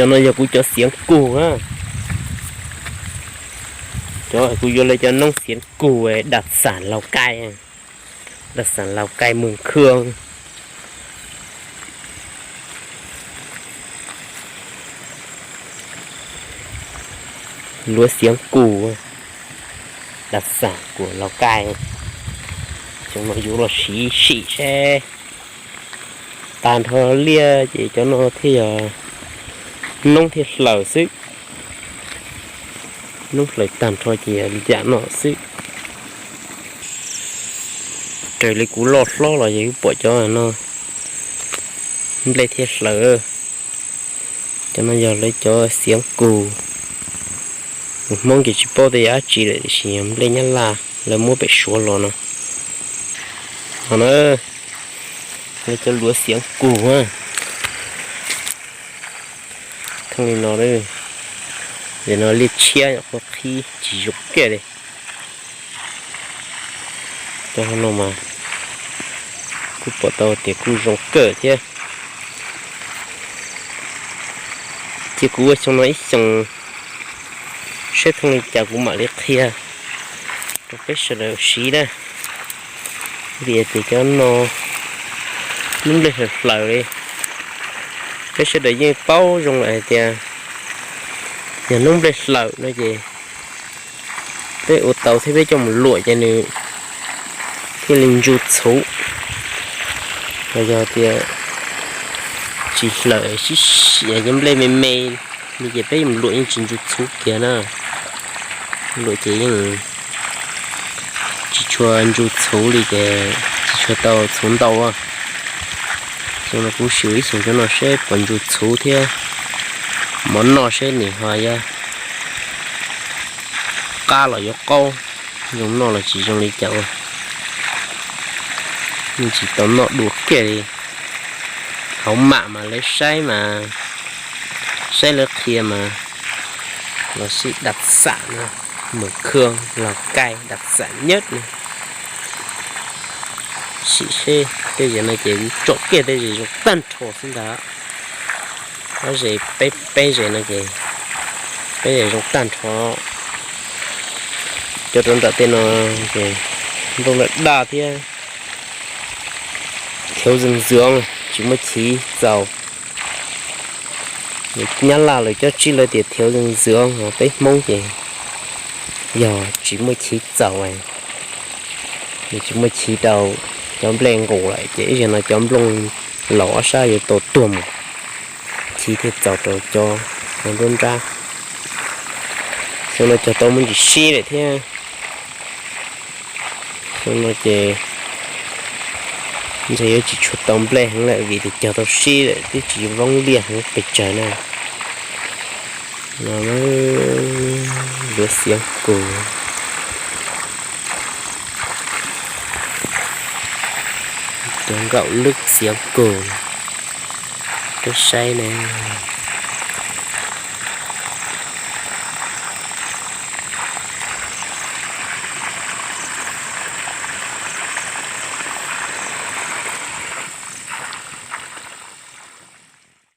Cov no yog kuv cov xiav kug na. Cov kuv yuav lawv cov noob xiav kug đặc sản Lào Cai, đặc sản Lào Cai Mường Khương. Luav xiav kug đặc sản của Lào Cai. Cov no yuav los siv sim seb. Tag nrho liaj ces cov no thiaj yog noob thiab hlaws xwb. Noob hlaws tag nrho ces yog li cas no xwb. Raws li kuv loj hlob los yog kuv pom cov no nplej thiab hlaws. Cov no yog lawv cov xiav kug. Tus Hmoob ces tsis paub tias yog dab tsi lawm, tiam sis yog nplej Nyab Laj lawv muab pem Suav los no. No na, lawv cov luav xiav kug na. Thooj li no, nim no liaj tshiab nyuam qhuav qhib tsis zoo kiag li. Cov no mas kuj pom tau tias kuj zoo kawg thiab. Ces kuv ua xyoo no ib xyoos, saib thooj li cas kuv mam li qhia rau peb sawv daws siv na. Vim tias cov no noob nplej hlaws hlaws li, peb sawv daws yeej paub zoo lawm hais tias yog noob nplej hlaws no ces peb ua tau thiab peb coj mus luam ces nws thiaj li ntsu txhuv. Ho yog tias tsis hlaws sib sias cov nplej me me li ces peb mus luam yeej tsis ntsu txhuv kiag na. Luam ces yeej tsis tshua ntsu txhuv li ces tsis tshua tau txhuv ntau. Xyoo no kuv siv ib xyoos cov no seb puas ntsu txhuv thiab mov noj seb nws ho yuav qab los yuav qaub, zoo noj los tsis zoo li cas ua. Yeej tsis tau noj dua kiag li. Hauv mam mas lawv saib mas, saib lawv qhia mas, los sis đặc sản no, Mường Khương, Lào Cai đặc sản nhất no. Sim seb tej zaum no ces tsom kiag tej zaum zoo tag nrho xwb ntag. Ob ze peb, peb ze no ces peb ze zoo tag nrho. Cov rau nram tej no ces nplooj lawm daj thiab. Thiếu dinh dưỡng, tsis muaj chiv txaus. Nyab Laj lawv cov tsib lawv tias thiếu dinh dưỡng, peb Hmoob ces yog tsis muaj chiv txaus, nws tsis muaj chiv rau cov nplej nqus lawm ces ib zaug no cov nplooj laus ob sab yuav tau tuag mus, chiv thiaj txaus rau cov nruab nrab. Xyoo no cog tau muaj ntsis sib lawm thiab. Xyoo no ces ntshe yuav tsis tshua tau nplej heev lawm vim tias cog tau sib lawm twb tsis voob liaj heev pes tsawg na. No, luav xiav kug, cov nkaum lub xiav kug, peb saib ne.